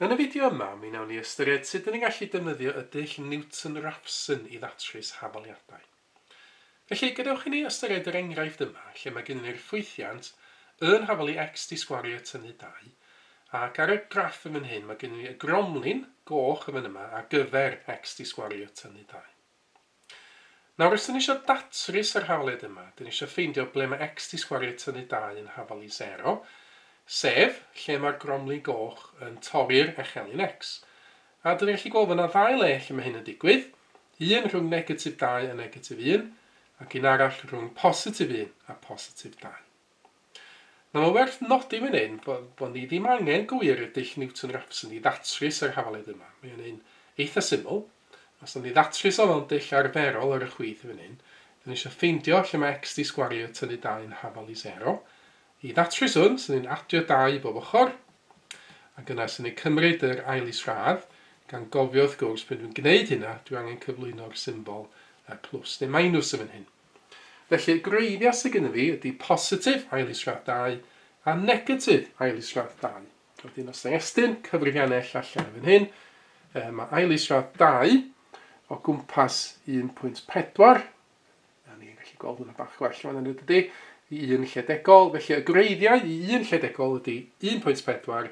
Yn y fideo yma, mi wnawn ni ystyried sut dyn ni'n gallu defnyddio y dull Newton-Raphson i ddatrys hafaliadau. Felly, gadewch i ni ystyried yr enghraifft yma, lle mae gennym ni'r ffwythiant yn hafal i x di sgwario tynnu 2, ac ar y graff yn fan hyn mae gennym ni y gromlin goch yn fan yma ar gyfer x di sgwario tynnu 2. Nawr, os dyn ni eisiau datrys yr hafaliad yma, dyn ni eisiau ffeindio ble mae x di sgwario tynnu 2 yn hafal i 0, sef lle mae'r gromlin goch yn torri'r echelin x. A dyn ni'n gallu gweld fod yna ddau le lle mae hyn yn digwydd, un rhwng negatif 2 a negatif 1, ac un arall rhwng positif 1 a positif 2. Nawr mae'n werth nodi fan hyn bod, bod ni ddim angen gwir y dull Newton-Raphson i ddatrys yr hafaliad yma. Mae o'n un eitha syml. Os nawn ni ddatrys o mewn dull arferol ar y chwith fan hyn, dyn ni eisiau ffeindio lle mae x di sgwario tynnu 2 yn hafal i 0. I ddatrys hwn, swn ni'n adio 2 i bob ochr, ac yna swn ni'n cymryd yr ail isradd, gan gofio wrth gwrs pan dwi'n gwneud hynna, dwi angen cyflwyno'r symbol plus neu minus yn fan hyn. Felly, y gwreiddiau sydd gennym fi ydy positif ail isradd 2 a negatif ail isradd 2. Wedyn, os yna estyn cyfrifiannell allan fan hyn, mae ail isradd 2 o gwmpas 1.4, a ni'n gallu gweld hwnna bach gwell fan hyn ydy, i un lledegol. Felly, y gwreiddiau i un lledegol ydy 1.4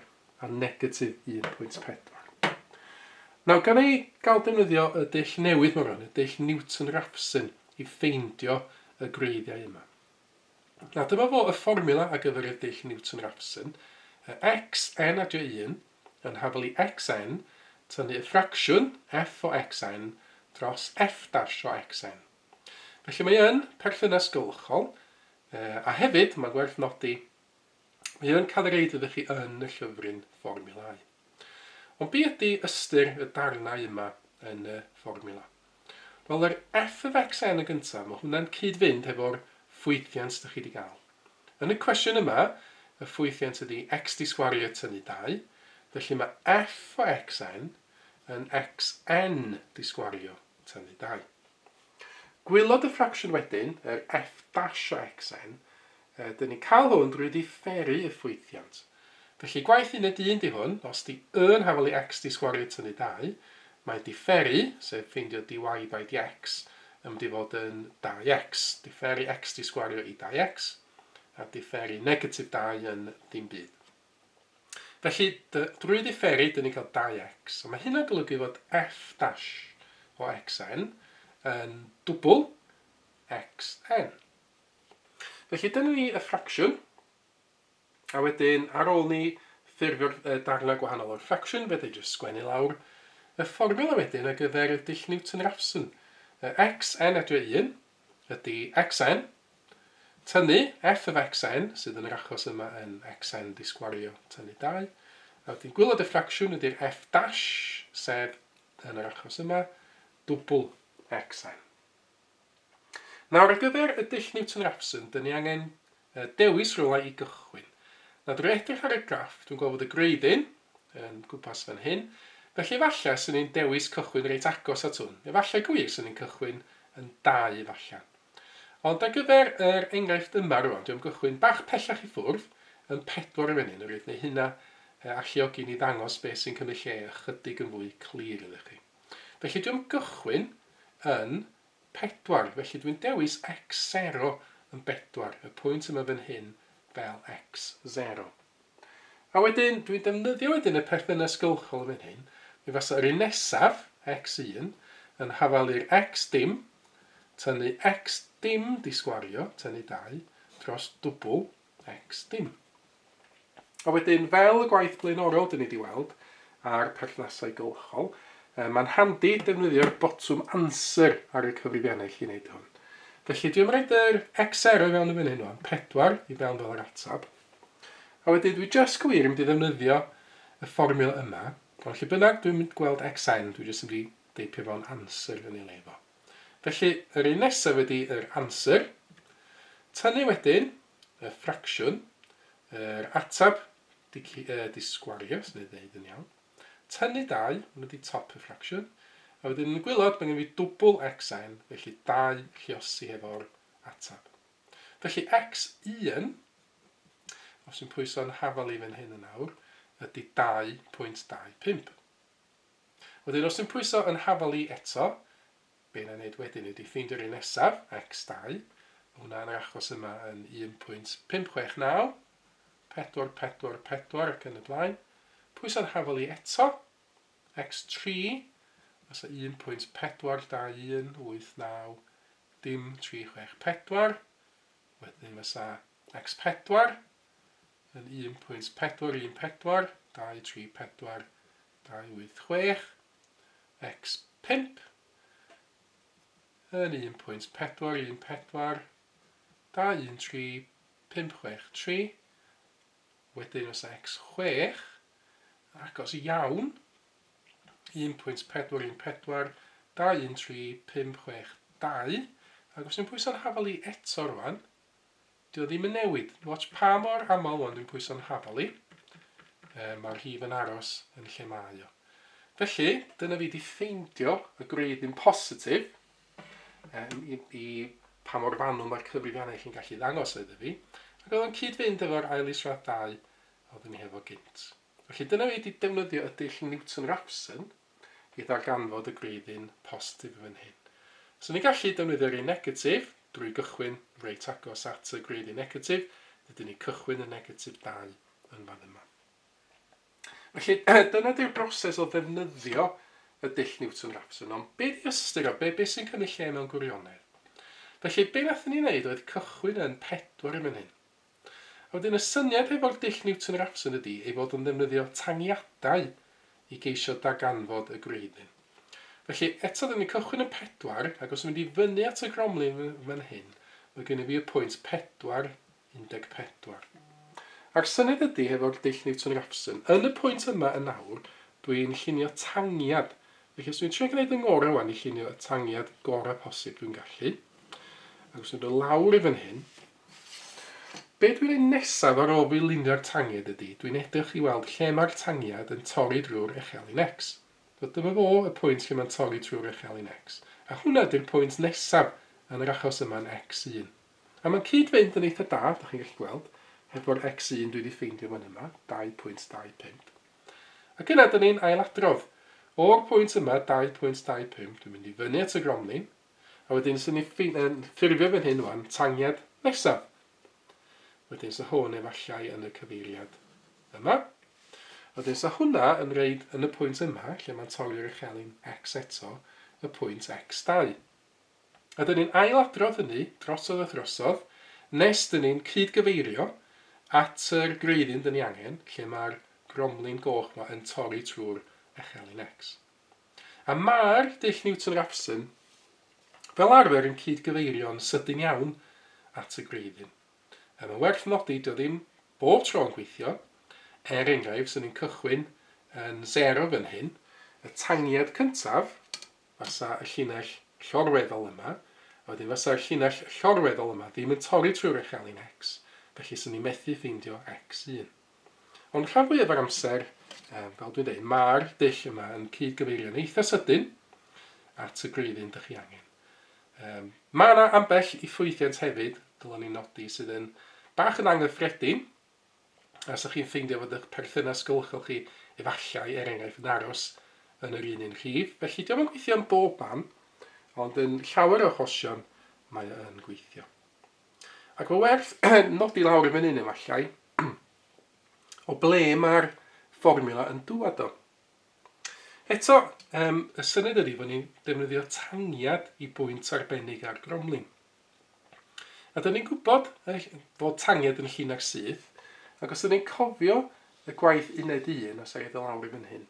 a negatif 1.4. Nawr, gan ei gael defnyddio y dull newydd mae rhan, y dull Newton-Raphson, i ffeindio y gwreiddiau yma. Nawr, dyma fo y fformula ar gyfer y dull Newton-Raphson. X n adio 1 yn hafal i xn tynnu y ffracsiwn f o xn dros f dash o xn. Felly mae yn perthynas gylchol, a hefyd mae'n werth nodi Mae yn cael ei reid iddo chi yn y llyfryn fformiwlâu. Ond be ydy ystyr y darnau yma yn y fformiwla? Wel, yr f of xn yn gyntaf, mae hwnna'n cyd-fynd hefo'r ffwythiant dych chi wedi gael. Yn y cwestiwn yma, y ffwythiant ydy x di sgwario tynnu 2, felly mae f o xn yn xn di sgwario tynnu 2. Gwylod y ffracsiwn wedyn, yr f dash o xn, dyn ni'n cael hwn drwy ddifferu y ffwythiant. Felly gwaith uned 1 di hwn, os di y yn hafal i x di sgwario tynnu 2, mae diferu, sef ffeindio dy by dx, yn mynd i fod yn 2x. Diferu x di sgwario i 2x, a diferu negatif 2 yn ddim byd. Felly, drwy ddifferu, dyn ni'n cael 2x. A mae hynna'n golygu fod f dash o xn yn dwbl xn. Felly, dyna ni y ffracsiwn. A wedyn, ar ôl ni ffurfio'r darnau gwahanol o'r ffracsiwn, fe dweud jyst sgwennu lawr y fformiwla wedyn ar gyfer y dull Newton-Raphson. Xn adio 1 ydy xn Tynnu f of xn, sydd yn yr achos yma yn xn di sgwario tynnu 2, a wedyn gwylod y ffracsiwn ydy'r f dash, sef, yn yr achos yma, dwbl xn. Nawr, ar gyfer y dull Newton-Raphson, dyn ni angen dewis rhywle i gychwyn. Nawr, drwy edrych ar y graff, dwi'n gweld fod y gwreiddyn yn gwmpas fan hyn, felly efallai 'swn i'n dewis cychwyn reit agos at hwn. Efallai gwir 'swn i'n cychwyn yn 2 efallai. Ond ar gyfer yr enghraifft yma rwan, dwi am gychwyn bach pellach i ffwrdd, yn 4 yn fan hyn, oherwydd neu hynna alluogi ni ddangos beth sy'n cymryd lle ychydig yn fwy clir iddo chi. Felly dwi am gychwyn yn 4, felly dwi'n dewis x0 yn 4, y pwynt yma fan hyn fel x0. A wedyn, dwi'n defnyddio wedyn y perthynas gylchol yn fan hyn, mi fasa yr un nesaf, x1, yn hafal i'r x dim, Tynnu x dim di sgwario, tynnu 2, dros dwbl x dim. A wedyn, fel y gwaith blaenorol dyn ni wedi weld ar perthnasau gylchol, mae'n handi defnyddio'r botwm answer ar y cyfrifiannell i wneud hwn. Felly dwi'n rhaid yr x0 i fewn yn fan hyn rwan, 4 i fewn fel yr ateb. A wedyn dwi just gwir yn mynd i ddefnyddio y fformiwla yma, ond lle bynnag dwi'n mynd gweld xn, dwi jyst yn mynd i deipio fewn answer yn ei le fo. Felly, yr un nesaf ydy yr answer. Tynnu wedyn y ffracsiwn, yr ateb di, di sgwario, os wna i ddeud yn iawn. Tynnu 2, hwn ydy top y ffracsiwn. A wedyn yn y gwylod, mae gen fi dwbl xn, felly 2 lliosi hefo'r ateb. Felly x1, os yw'n pwyso'n hafal i fan hyn yn awr, ydy 2.25. Wedyn os dwi'n pwyso yn hafal i eto, be na i wneud wedyn ydy ffeindio'r un nesaf, x2. Mae hwnna yn yr achos yma yn 1.569, 4, 4, 4 ac yn y blaen. Pwyso'n hafal i eto, x3, fysa 1.421, 8, 9, dim 3, 6, 4. Wedyn fysa x4 yn 1.414, 2, 3, 4, 2, 8, 6. X5 yn 1.414, 2, 1, 3, 5, 6, 3. Wedyn fysa x6, agos iawn, 1.414, 2, 1, 3, 5, 6, 2. Ac os dwi'n pwyso'n hafal i eto rwan, dio ddim yn newid. Watch pa mor aml rwan dwi'n pwyso'n hafal i. Mae'r rhif yn aros yn lle mae o. Felly, dyna fi di ffeindio y gwreiddyn positif i pa mor fanwl mae'r cyfrifiannell yn gallu ddangos iddo fi. Ac oedd o'n cyd-fynd efo'r ail isradd 2 oeddwn ni hefo gynt. Felly dyna fi di defnyddio y dull Newton-Raphson i ddarganfod y gwreiddyn positif yn fan hyn. So ni'n gallu defnyddio'r un negatif drwy gychwyn reit agos at y gwreiddyn negatif. Dydyn ni cychwyn y negatif 2 yn fan yma. Felly dyna di'r broses o ddefnyddio y dull Newton-Raphson. Ond be di ystyr o? Be sy'n cymryd lle mewn gwirionedd? Felly be nathon ni wneud oedd cychwyn yn 4 yn fan hyn. A wedyn y syniad hefo'r dull Newton-Raphson ydy ei fod yn ddefnyddio tangiadau i geisio darganfod y gwreiddyn. Felly eto dyn ni'n cychwyn yn 4, ac os dwi'n mynd i fyny at y gromlin fan hyn, mae gen i fi y pwynt 4, 14. A'r syniad ydy hefo'r dull Newton-Raphson, yn y pwynt yma yn awr, dwi'n llunio tangiad. Felly os dwi'n trio gwneud yng ngorau wan i llunio y tangiad gorau posib dwi'n gallu, ac os dwi'n dod lawr i fan hyn, Be dwi'n ei nesaf ar ôl fi lunio'r tangiad ydy, dwi'n edrych i weld lle mae'r tangiad yn torri drwy'r echelin X. So dyma fo, y pwynt lle mae'n torri trwy'r echelin X. A hwnna ydy'r pwynt nesaf yn yr achos yma'n X1. A mae'n cyd-fynd yn eitha da, da chi'n gallu gweld, hefo'r X1 dwi wedi ffeindio fan yma, 2.25. Ac yna, dyn ni'n ailadrodd. O'r pwynt yma, 2.25, dwi'n mynd i fyny at y gromlin, A wedyn sy'n ni ffurfio fan hyn wan, tangiad nesaf. Wedyn sa hwn efallai yn y cyfeiriad yma. Wedyn sa hwnna yn reid yn y pwynt yma, lle mae'n torri'r uchelyn x eto, y pwynt x2. A dyn ni'n ailadrodd hynny drosodd a throsodd, nes dyn ni'n cydgyfeirio at yr gwreiddyn dyn ni angen, lle mae'r gromlin goch yma yn torri trwy'r echelin x. A mae'r dull Newton-Raphson fel arfer yn cyd-gyfeirio'n sydyn iawn at y gwreiddyn. A mae'n werth nodi, dio ddim bob tro yn gweithio. Er enghraifft, sy'n ni'n cychwyn yn 0 fan hyn, y tangiad cyntaf fysa y llinell llorweddol yma, a wedyn fysa'r llinell llorweddol yma ddim yn torri trwy'r echelin x, felly sy'n ni'n methu ffeindio x1. Ond rhan fwyaf o'r amser, fel dwi'n dweud, mae'r dull yma yn cyd-gyfeirio'n eitha sydyn at y gwreiddyn dych chi angen. Mae yna ambell i ffwythiant hefyd, dylwn ni nodi, sydd yn bach yn anghyffredin, a os ydych chi'n ffeindio fod eich perthynas gylchol chi efallai, er enghraifft, yn aros yn yr un un rhif. Felly, diolch yn gweithio yn bob man, ond yn llawer o achosion mae o yn gweithio. Ac mae werth nodi lawr yn fan hyn efallai o ble mae'r fformiwla yn dŵad o. Eto, y syniad ydy fod ni'n defnyddio tangiad i bwynt arbennig ar gromlin. A dyn ni'n gwybod fod tangiad yn llinell syth, ac os ydyn ni'n cofio y gwaith uned 1, os ag lawr i fan hyn,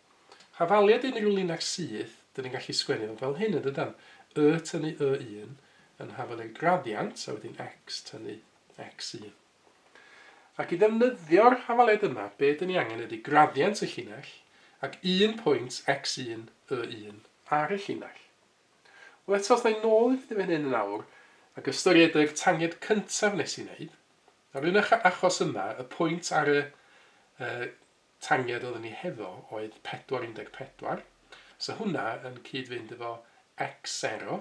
hafaliad unrhyw linell syth, dyn ni'n gallu sgwennu fel hyn yn dydan, y tynnu y1 yn hafal i'r graddiant, a wedyn x tynnu x1. Ac i ddefnyddio'r hafaliad yma, be dyn ni angen ydy graddiant y llinell ac un pwynt x1 y1 ar y llinell. Wel eto, os na i nôl i fynd fan hyn yn awr ac ystyried yr tangiad cyntaf nes i wneud, nawr yn y achos yma, y pwynt ar y tangiad oeddwn ni hefo oedd 4.14, so hwnna yn cyd-fynd efo x0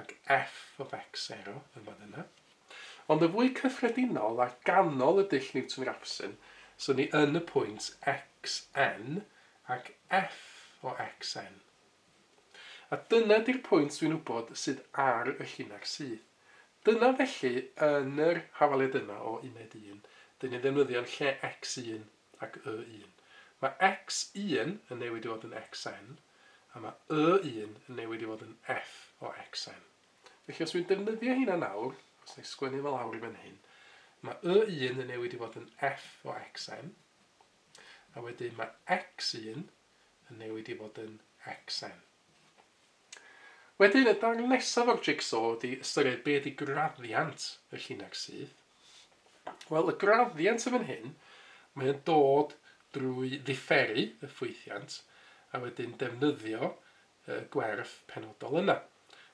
ac f of x0 yn fan yna. Ond y fwy cyffredinol ar ganol y dull Newton-Raphson So ni yn y pwynt xn ac f o xn. A dyna 'di'r pwynt dwi'n wybod sydd ar y llinell syth. Dyna felly yn yr hafaliad yma o uned 1, dyn ni'n ddefnyddio yn lle x1 ac y1. Mae x1 yn newid i fod yn xn, a mae y1 yn newid i fod yn f o xn. Felly os dwi'n defnyddio hynna nawr, os na i sgwennu fo lawr i fan hyn, mae y1 yn newid i fod yn f o xn, a wedyn mae x1 yn newid i fod yn xn. Wedyn, y darn nesaf o'r jigsaw ydy ystyried be ydy graddiant y llinell syth. Wel, y graddiant yn fan hyn, mae o'n dod drwy ddifferu y ffwythiant a wedyn defnyddio y gwerth penodol yna.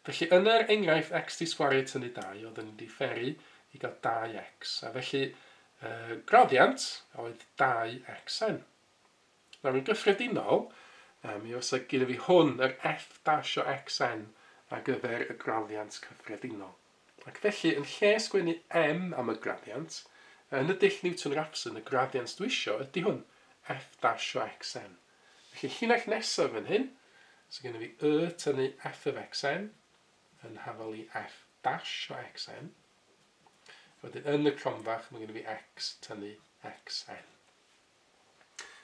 Felly, yn yr enghraifft x di sgwario tynnu 2, oedden ni'n diferu i gael 2x, a felly y graddiant oedd 2xn. Nawr yn gyffredinol, mi fysa gyda fi hwn, yr f dash o xn, ar gyfer y graddiant cyffredinol. Ac felly, yn lle sgwennu m am y graddiant, yn y dull Newton-Raphson, y graddiant dwi isio ydy hwn, f dash o xn. Felly, llinell nesaf fan hyn, so gennym fi y tynnu f of xn yn hafal i f dash o xn. Wedyn, yn y cromfach, mae gennym fi x tynnu xn.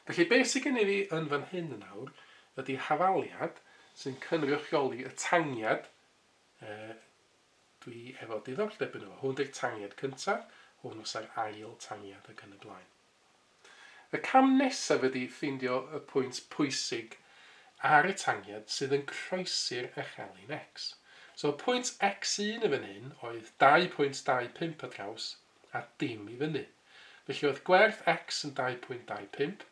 Felly beth sydd gennyf fi yn fan hyn yn awr ydy hafaliad sy'n cynrychioli y tangiad dwi efo diddordeb yno fo. Hwn 'di'r tangiad cyntaf, hwn fysa'r ail tangiad ac yn y blaen. Y cam nesaf ydy ffeindio y pwynt pwysig ar y tangiad sydd yn croesi'r echelin x. So y pwynt x1 yn fan hyn oedd 2.25 ar draws a dim i fyny. Felly oedd gwerth x yn 2.25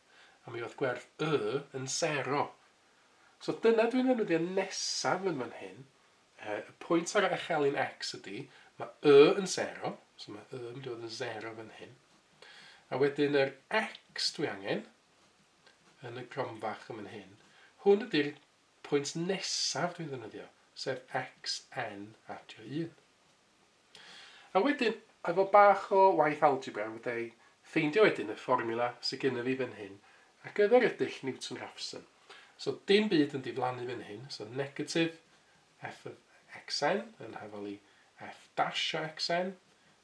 a mi oedd gwerth y yn 0. So dyna dwi'n ddefnyddio nesaf yn fan hyn. Y pwynt ar echelin x ydy, mae y yn 0, so mae y yn mynd i fod yn 0 fan hyn. A wedyn yr x dwi angen yn y gromfach yn fan hyn, hwn ydy'r pwynt nesaf dwi'n ddefnyddio, sef xn adio 1. A wedyn, efo bach o waith algebra, fydda i ffeindio wedyn y fformiwla sy gynna fi fan hyn ar gyfer y dull Newton-Raphson. So dim byd yn diflannu fan hyn, so negatif f of xn yn hafal i f dash o xn,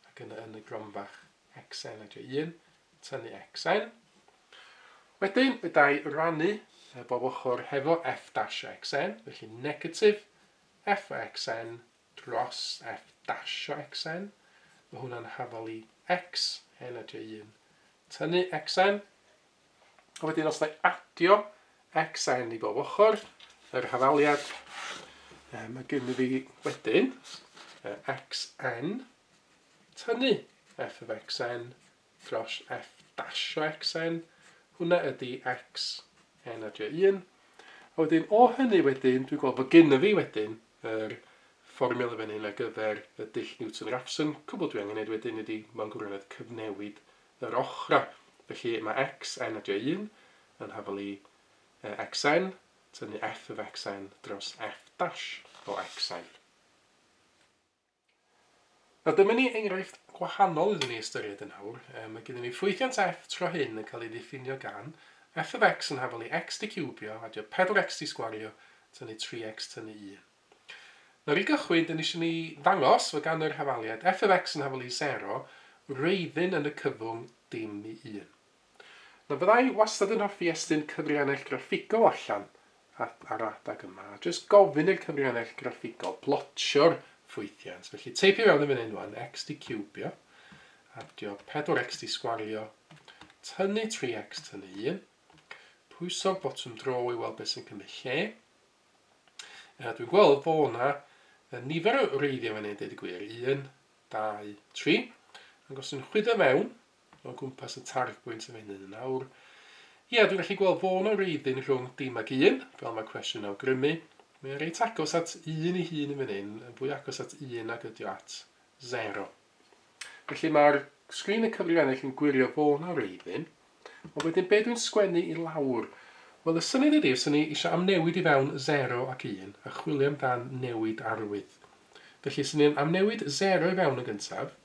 ac yna yn y gromfach xn adio 1, tynnu xn. Wedyn, fydda i rannu bob ochr hefo f dash o xn, felly negatif f o xn dros f dash o xn, mae hwnna'n hafal i x, n adio 1, tynnu xn. A wedyn os na i adio xn i bob ochr, yr hafaliad, mae gen i fi wedyn xn tynnu f of xn dros f dash o xn, hwnna ydy x n adio 1. A wedyn o hynny wedyn, dwi'n gweld fod gynna fi wedyn yr fformiwla fan hyn ar gyfer y dull Newton-Raphson. Cwbl dwi angen neud wedyn ydy mewn gwirionedd cyfnewid yr ochrau. Felly mae x n adio 1 yn hafal i xn, tynnu f of xn dros f dash o xn. Nawr dyma ni enghraifft gwahanol iddyn ni ystyried yn awr. Mae gennym ni ffwythiant f tro hyn yn cael ei ddiffinio gan f of x yn hafal i x di ciwbio, adio 4x di sgwario, tynnu 3x tynnu 1. Nawr i gychwyn, dyn ni eisiau ni ddangos fod gan yr hafaliad f of x yn hafal i 0 wreiddyn yn y cyfwng dim i 1. Nawr fydda i wastad yn hoffi estyn cyfrifiannell graffigol allan ar yr adeg yma, a jyst gofyn i'r cyfrifiannell graffigol blotio'r ffwythiant. Felly teipio fewn yn fan hyn wan, x di ciwbio, adio 4x di sgwario, tynnu 3x tynnu 1, pwyso'r botwm draw i weld beth sy'n cymryd lle. A dwi'n gweld fo na nifer o wreiddiau fan hyn, deud y gwir, 1, 2, 3. Ac os dwi'n chwyddo fewn, o gwmpas y tarfbwynt yn fan hyn yn awr. Ie, dwi'n gallu gweld fo 'na wreiddyn rhwng dim ag un, fel mae cwestiwn yn awgrymu. Mae o reit agos at un ei hun yn fan hyn, yn fwy agos at un nag ydi o at zero. Felly mae'r sgrin y cyfrifiannell yn gwirio fo 'na wreiddyn, ond wedyn be dwi'n sgwennu i lawr? Wel, y syniad ydi, os ni eisiau amnewid i fewn 0 ac 1, a chwilio amdan newid arwydd. Felly, os ni'n amnewid 0 i fewn yn gyntaf,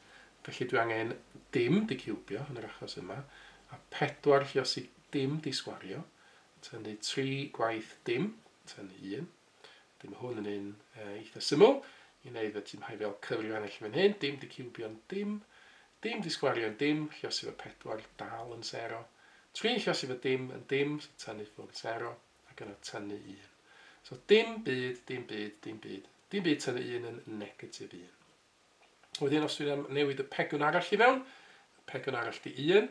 Felly dwi angen dim diciwbio yn yr achos yma, a 4 lluosi dim di sgwario, tynnu 3 gwaith dim, tynnu 1. Wedyn mae hwn yn un eitha syml i wneud fe ti'n haiddi fel cyfrif ennill fan hyn, dim di ciwbio'n dim, dim di sgwario'n dim, lluosi fo 4 dal yn 0, 3 lluosi fo dim yn dim, so tynnu ffwrdd 0, ac yna tynnu 1. So dim byd, dim byd, dim byd, dim byd tynnu 1 yn negatif 1. Wedyn os dwi'n am newid y pegwn arall i fewn, y pegwn arall di 1,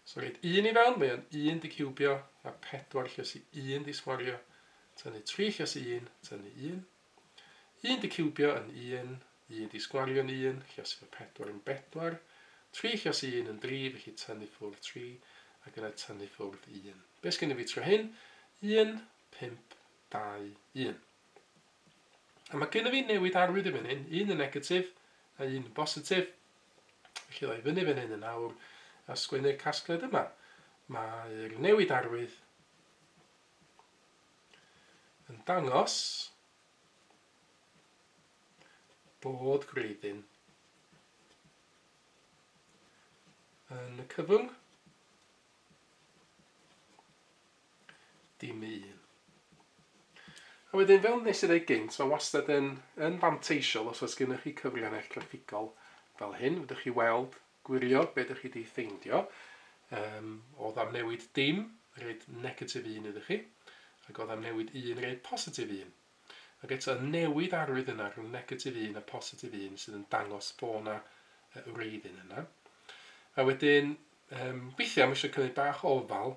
so rhaid 1 i fewn, mae o'n 1 di ciwbio, a 4 lluosi 1 di sgwario, tynnu 3 lluosi 1, tynnu 1. 1 di ciwbio yn 1, 1 di sgwario yn 1, lluosi fo 4 yn 4, 3 lluosi 1 yn 3, felly tynnu ffwrdd 3, ac yna tynnu ffwrdd 1. Be sgynny fi tro hyn? 1, 5, 2, 1. A mae gennym fi newid arwydd i fan hyn, un yn negatif a un yn bositif. Felly dda i fyny fan hyn yn awr a sgwennu'r casgliad yma. Mae'r newid arwydd yn dangos bod gwreiddyn yn y cyfwng dim un. A wedyn, fel nes i ddeud gynt, mae wastad yn, yn fanteisiol os oes gennych chi cyfrifiannell graffigol fel hyn. Fedrwch chi weld, gwirio be ydych chi wedi ffeindio. Oedd am newid dim, rhaid negatif 1 iddo chi, ac oedd am newid 1, rhaid positif 1. Ac eto, y newid arwydd yna rhwng negatif 1 a positif 1 sydd yn dangos bod yna wreiddyn yna. A wedyn, weithiau mae eisiau cymryd bach o ofal.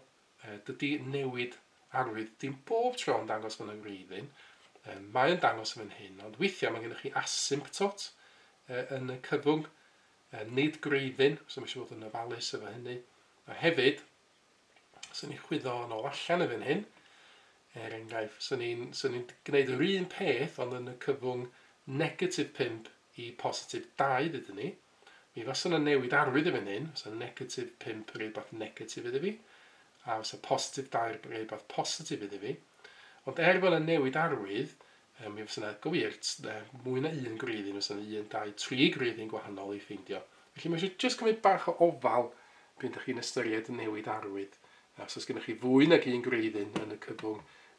Dydy newid arwydd dim bob tro yn dangos fod yna wreiddyn. Mae yn dangos yn fan hyn, ond weithiau mae gennych chi asymptot yn y cyfwng, nid gwreiddyn, so mae eisiau bod yn ofalus efo hynny. A hefyd, swn i'n chwyddo yn ôl allan yn fan hyn, er enghraifft, swn i'n swn i'n gwneud yr un peth ond yn y cyfwng negatif 5 i positif 2 ddydyn ni. Mi fysa 'na newid arwydd yn fan hyn, fysa negatif 5 yn rhywbeth negatif iddi fi, a fysa positif 2 yn rhywbeth positif iddi fi. Ond er bod 'na newid arwydd, mi fysa 'na, go wir, mwy na un gwreiddyn, fysa 'na 1, 2, 3 gwreiddyn gwahanol i ffeindio. Felly mae eisiau jyst cymryd bach o ofal pryd ydych chi'n ystyried newid arwydd. Os oes gennych chi fwy nag un gwreiddyn yn y cyfwng,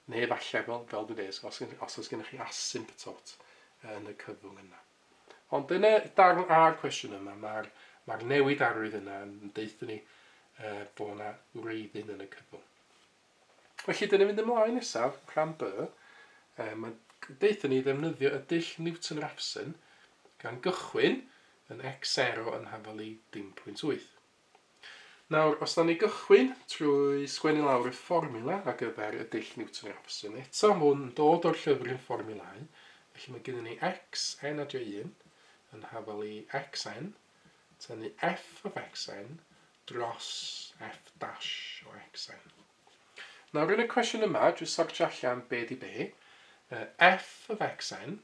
neu efallai, fel, fel dwi'n dweud, os, os oes gennych chi asymptot yn y cyfwng yna. Ond yn y darn a'r cwestiwn yma, mae'r mae newid arwydd yna yn deutha ni bod yna wreiddyn yn y cyfwng. Felly, dyn ni'n mynd ymlaen nesaf, rhan B. Mae'n deutha ni ddefnyddio y dull Newton-Raphson gan gychwyn yn x0 yn hafal i dim pwynt 8. Nawr, os nawn ni gychwyn trwy sgwennu lawr y fformiwla ar gyfer y dull Newton-Raphson, eto mae hwn yn dod o'r llyfryn fformiwlau, felly mae gennym ni x n adio 1 yn hafal i xn, tynnu f of xn dros f dash o xn. Nawr, yn y cwestiwn yma, dwi'n sortio allan be di be, f of xn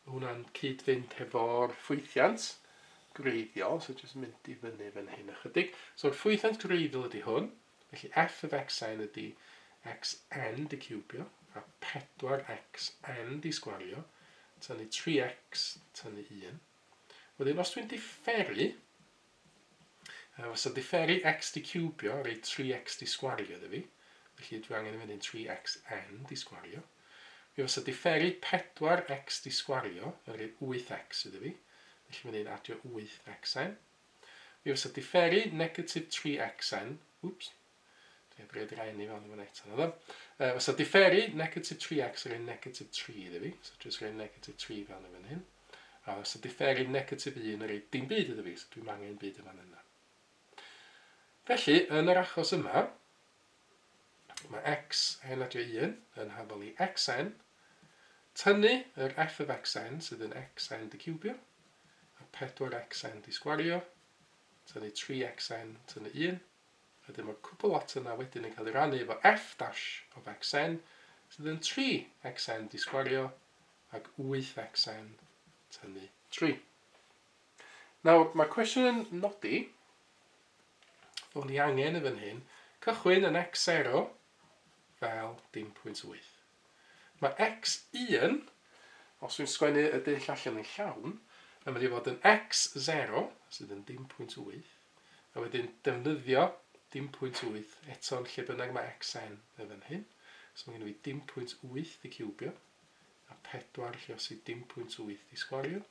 Mae hwnna'n cyd-fynd hefo'r ffwythiant gwreiddiol, so jyst mynd i fyny fan hyn ychydig. So'r ffwythiant gwreiddiol ydy hwn, felly f of xn ydy xn di ciwbio, a 4xn di sgwario, tynnu 3x tynnu 1. Wedyn, os dwi'n diferu, fysa diferu x di ciwbio, rei 3x di sgwario iddo fi, felly dwi angen i fynd yn 3xn di sgwario. Mi fysa diferu 4x di sgwario yn rhoi 8x iddo fi, felly mae'n ein adio 8xn. Mi fysa diferu negatif 3xn, wps, dwi heb roed yr n i fewn yn fan eto, naddo. Fysa diferu negatif 3x yn rhoi negatif 3 iddo fi, so jyst rhoi negatif 3 fewn yn fan hyn. A fysa diferu negatif 1 yn rhoi dim byd iddo fi, so dwi'n angen byd yn fan yna. Felly, yn yr achos yma, Mae x n adio 1 yn hafal i xn, tynnu yr f of xn sydd yn xn di ciwbio, a 4xn di sgwario, tynnu 3xn tynnu 1, a wedyn mae'r cwbl lot yna wedyn yn cael ei rannu efo f dash of xn sydd yn 3xn di sgwario ac 8xn tynnu 3. Nawr, mae'r cwestiwn yn nodi O'n i angen yn fan hyn cychwyn yn x0 fel dim pwynt 8. Mae x1, os dwi'n sgwennu y dull allan yn llawn, yn mynd i fod yn x0, sydd yn dim pwynt 8, a wedyn defnyddio dim pwynt 8 eto yn lle bynnag mae xn yn fan hyn. So mae gen i fi dim pwynt 8 i ciwbio, a 4 lliosi dim pwynt 8 i sgwario,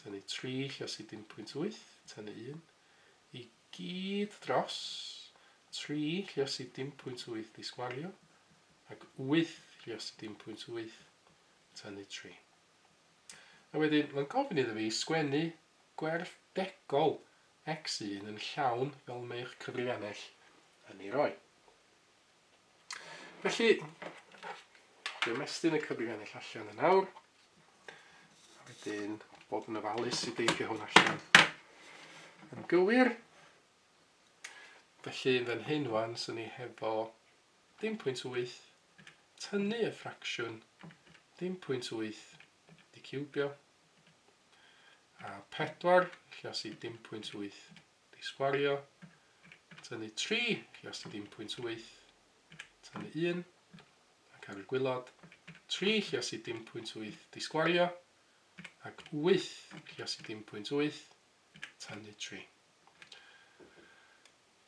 tynnu 3 lliosi dim pwynt 8, tynnu 1, i gyd dros 3 lliosi dim pwynt 8 i sgwario, ac 8 lliosi dim pwynt 8, tynnu 3. A wedyn, mae'n gofyn iddo fi sgwennu gwerth degol x1 yn llawn fel mae eich cyfrifiannell yn ei roi. Felly, dwi'n ymestyn y cyfrifiannell allan yn awr. A wedyn bod yn ofalus i deipio hwn allan yn gywir. Felly, yn fan hyn wan, sy'n ni hefo dim pwynt 8, tynnu y ffracsiwn dim pwynt 8 di ciwbio, a 4, lliosi dim pwynt 8 di sgwario, tynnu 3, lliosi dim pwynt 8, tynnu 1, ac ar y gwylod, 3 lliosi dim pwynt 8 di sgwario, ac 8 lliosi dim pwynt 8, tynnu 3.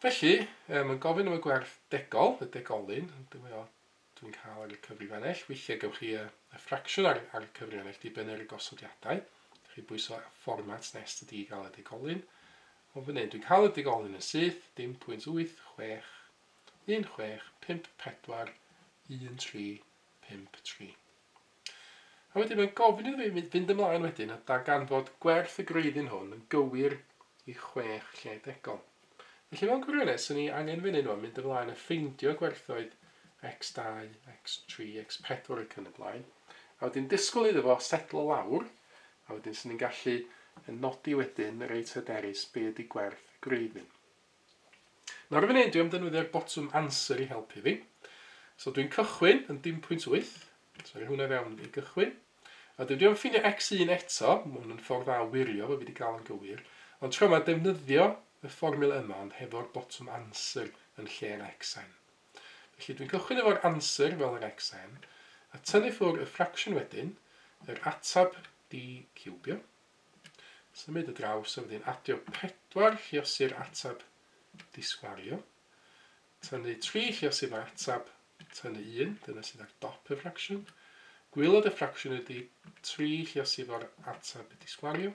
Felly, mae'n gofyn am y gwerth degol, y degolyn, dwi'n cael ar y cyfrifennell. Weithiau gewch chi y, y ffracsiwn ar, ar y cyfrifennell dibynnu ar y gosodiadau. Dych chi bwyso fformat nes ydy i gael y degolyn. Ond fan hyn, dwi'n cael y degolyn yn syth, dim pwynt 8, 6, 1, 6, 5, 4, 1, 3, 5, 3. A wedyn mae'n gofyn iddo fi fynd ymlaen wedyn a darganfod gwerth y gwreiddyn hwn yn gywir i chwech lle degol. Felly mewn gwirionedd, swn i angen fan hyn rwan mynd ymlaen a ffeindio gwerthoedd x2, x3, x4 ac yn y blaen. A wedyn disgwyl iddo fo setlo lawr, a wedyn swn i'n gallu nodi wedyn reit hyderus be ydy gwerth y gwreiddyn. Nawr yn fan hyn, dwi am ddefnyddio'r botwm answer i helpu fi. So dwi'n cychwyn yn dim pwynt 8. So rhoi hwnna fewn i gychwyn. A dwi am ffindio x1 eto, mae hwn yn ffordd dda o wirio bod fi wedi gael yn gywir. Ond tro yma defnyddio y fformula yma ond hefo'r botwm answer yn lle'r xn. Felly dwi'n cychwyn efo'r answer fel yr xn, a tynnu ffwrdd y ffracsiwn wedyn, yr atab d ciwbio. Symud y draws a wedyn adio 4 lluosi'r ateb disgwario. Tynnu 3 lluosi fo'r ateb, tynnu 1, dyna sydd ar dop y ffracsiwn. Gwylod y ffracsiwn ydy 3 lluosi fo'r ateb disgwario,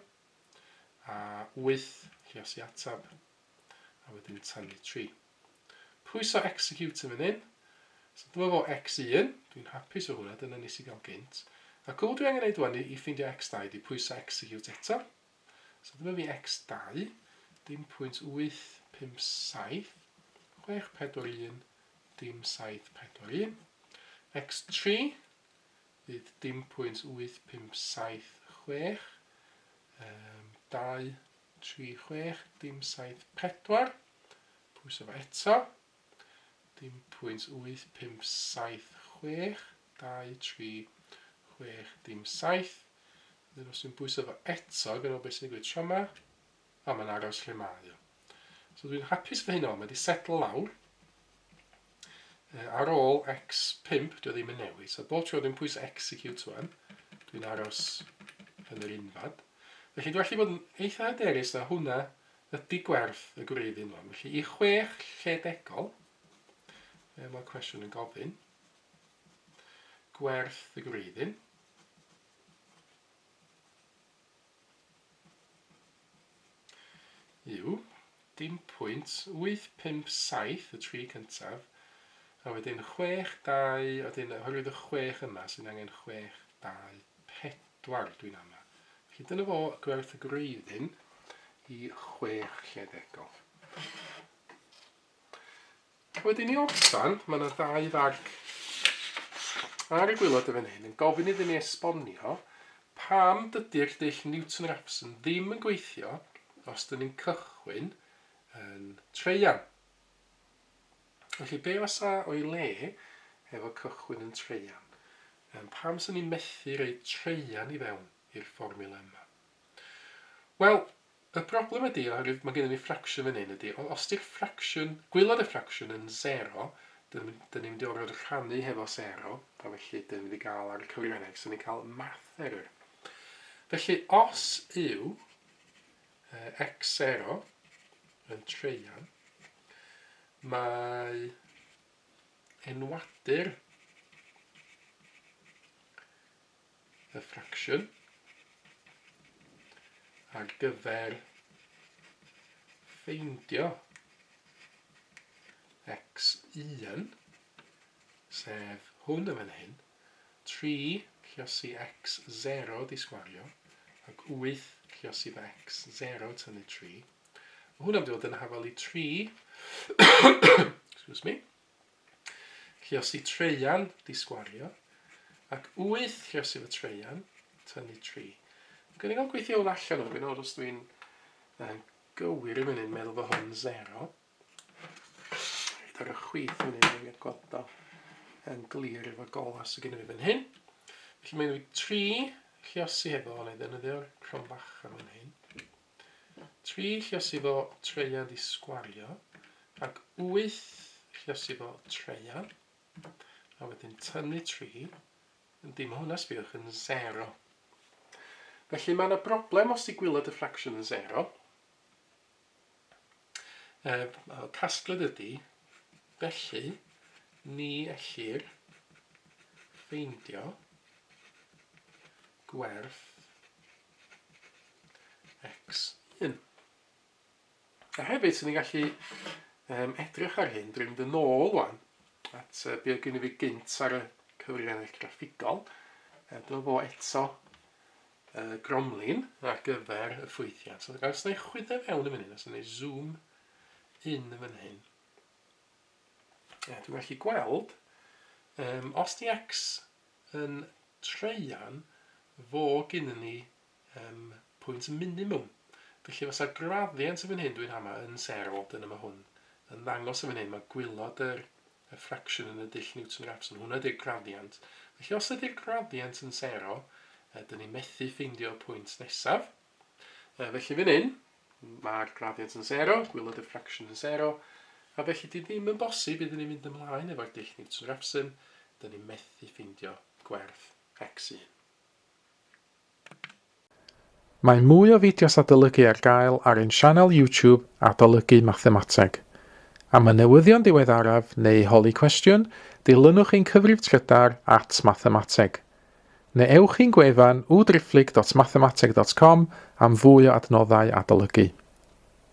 a 8 lluosi ateb, a wedyn tynnu 3. Pwyso execute yn fan hyn. So dyma fo x1, dwi'n hapus o hwnna, dyna nes i gael gynt. A cwbl dwi angen neud wan i, i ffeindio x2 ydy pwyso execute eto. So dyma fi x2, dim pwynt 8, 5, 7, 6, 4, 1, dim 7, 4, 1. x3 fydd dim pwynt 8, 5, 7, 6, um, 2, 3, 6, dim 7, 4. Pwyso fo eto. Dim pwynt 8, 5, 7, 6, 2, 3, 6, dim 7. Wedyn os dwi'n pwyso fo eto, gyda beth sy'n digwydd tro yma, a mae'n aros lle mae o. So dwi'n hapus fy hyn o, mae wedi setlo lawr. E, ar ôl x5, dwi ddim yn newid. So bob tro dwi'n pwyso execute wan, dwi'n aros yn yr unfad. Felly dwi'n gallu bod yn eitha hyderus na hwnna ydy gwerth y gwreiddyn wan. Felly i chwech lle degol, e, mae'r cwestiwn yn gofyn, gwerth y gwreiddyn, yw dim pwynt 857, y tri cyntaf, a wedyn 6, 2, a wedyn oherwydd y 6 yma sy'n angen 6, 2, 4 dwi'n ama. Felly dyna fo gwerth y gwreiddyn i 6 lledegol. Wedyn i orffan, mae yna ddau farc ar y gwylod y fan hyn yn gofyn iddyn ni esbonio pam dydy'r dull Newton-Raphson ddim yn gweithio os dyn ni'n cychwyn yn treian. Felly be fysa o'i le efo cychwyn yn treian? Pam sy'n ni'n methu rhoi treian i fewn i'r fformiwla yma? Wel, Y broblem ydy, oherwydd mae gennym ni ffracsiwn fan hyn, ydy, os di'r ffracsiwn, gwaelod y ffracsiwn yn sero, dyn ni'n mynd i orfod rhannu hefo sero, a felly dyn ni'n mynd i gael ar y cyfrifiannell, so ni'n cael math error. Felly, os yw x0 yn treian, Mae enwadur y ffracsiwn ar gyfer ffeindio x1, sef hwn yn fan hyn, 3 lliosi x0 di sgwario, ac 8 lliosi fy x0 tynnu 3. Mae hwnna'n mynd i fod yn hafal i 3, excuse me, Lluosi treian di sgwario, ac 8 lluosi fy treian, tynnu 3. Gwyn i gael gweithio hwn allan o'n gwyn os dwi'n gywir yn fan hyn, meddwl fod hwn 0. Rhaid ar y chwith fan hyn, dwi'n gweld o yn glir efo golau sydd gen i fi fan hyn. Felly mae'n 3 lluosi hefo, na i ddefnyddio'r cromfacha fan hyn. 3 lluosi fo treian di sgwario, ac 8 lluosi fo treian, a wedyn tynnu 3, yndi, mae hwnna, sbiwch, yn 0. Felly mae yna broblem os di gwylod y ffracsiwn yn 0. E, casgliad ydy, felly, ni ellir ffeindio gwerth x1. A hefyd, sy'n ni'n gallu um, edrych ar hyn drwy fynd yn ôl wan at uh, be oedd gen i fi gynt ar y cyfrifiannell graffigol. Dyma fo eto uh, gromlin ar gyfer y ffwythiant. So, os na i chwyddo fewn yn fan hyn, os na i zoom in yn fan hyn, dwi'n gallu gweld, um, os di x yn traean, fo gynnon ni um, pwynt minimwm. Felly fysa graddiant yn fan hyn dwi'n hama yn sero, dyna mae hwn yn ddangos yn fan hyn, mae gwylod yr, y ffracsiwn yn y dull Newton-Raphson, hwnna ydy'r graddiant. Felly os ydy'r graddiant yn sero, dyn ni'n methu ffeindio y pwynt nesaf. Felly fan hyn, mae'r graddiant yn sero, gwylod y ffracsiwn yn sero, a felly di ddim yn bosib iddyn ni fynd ymlaen efo'r dull Newton-Raphson, dyn ni'n methu ffeindio gwerth x1. Mae mwy o fideos adolygu ar gael ar ein sianel YouTube Adolygu Mathemateg. Am y newyddion diweddaraf neu i holi cwestiwn, dilynwch ein cyfrif trydar at mathemateg. Neu ewch i'n gwefan www.mathemateg.com am fwy o adnoddau adolygu.